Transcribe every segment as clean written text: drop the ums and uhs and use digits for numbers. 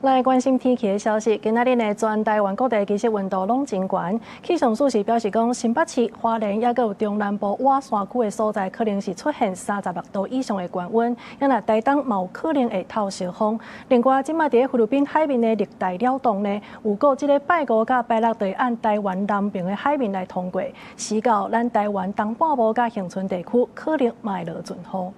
來關心天氣的消息，今仔日呢，全台灣各地其實溫度攏真懸。氣象署是表示講，新北市、花蓮抑閣有中南部倚山區的所在，可能是出現36度以上的高溫。啊若台東嘛有可能會透燒風。另外，這馬佇菲律賓海面的熱帶擾動呢，預估這禮拜五佮拜六會按台灣南邊的海面來通過，時到咱台灣東半部佮恆春地區可能嘛會落陣雨。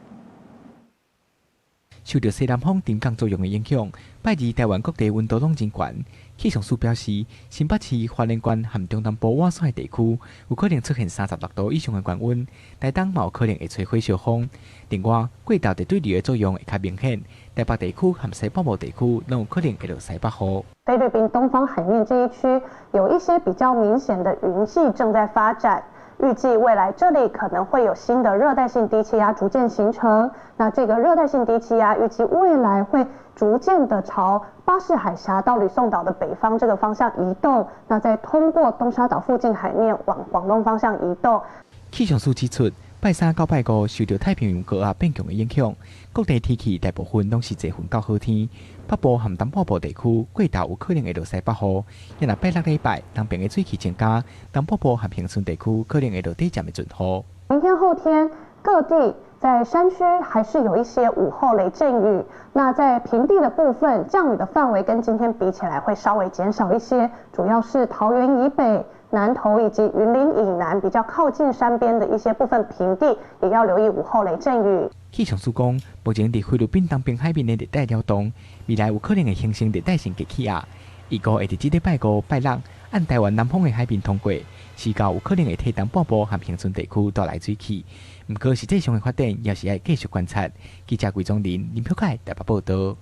受著西南風沉降作用的影響，拜二台灣各地溫度攏真懸。氣象署表示，新北市、花蓮縣和中南部倚山的地區有可能出現36度以上的高溫，台東嘛有可能會吹火燒風。另外，過晝熱對流的作用會較明顯，台北地區和西半部地區攏有可能會落西北雨。菲律賓東方海面這一區有一些比較明顯的雲系正在發展。預計未來這裡可能會有新的熱帶性低氣壓逐漸形成，那這個熱帶性低氣壓預計未來會逐漸的朝巴士海峽到呂宋島的北方這個方向移動，那再通過東沙島附近海面往廣東方向移動。氣象署指出，拜三到拜五受著太平洋高壓變強的影響，各地天氣大部分攏是濟雲到好天。北部和東半部地區過晝有可能會落西北雨，若拜六禮拜東邊的水汽增加，東半部和恆春地區可能會落短暫的陣雨。明天後天各地在山區還是有一些午後雷陣雨，那在平地的部分降雨的範圍跟今天比起來會稍微減少一些，主要是桃園以北、南投以及雲林以南比較靠近山邊的一些部分平地，也要留意午後雷陣雨。氣象署講，目前佇菲律賓東邊海面的熱帶擾動，未來有可能會形成熱帶性低氣壓，預估會佇這禮拜五、拜六按台灣南方的海面通過，時到有可能會替東半部和恆春地區帶來水汽。毋過實際上的發展，猶是愛繼續觀察。記者魏宗林、林飄凱台北報導。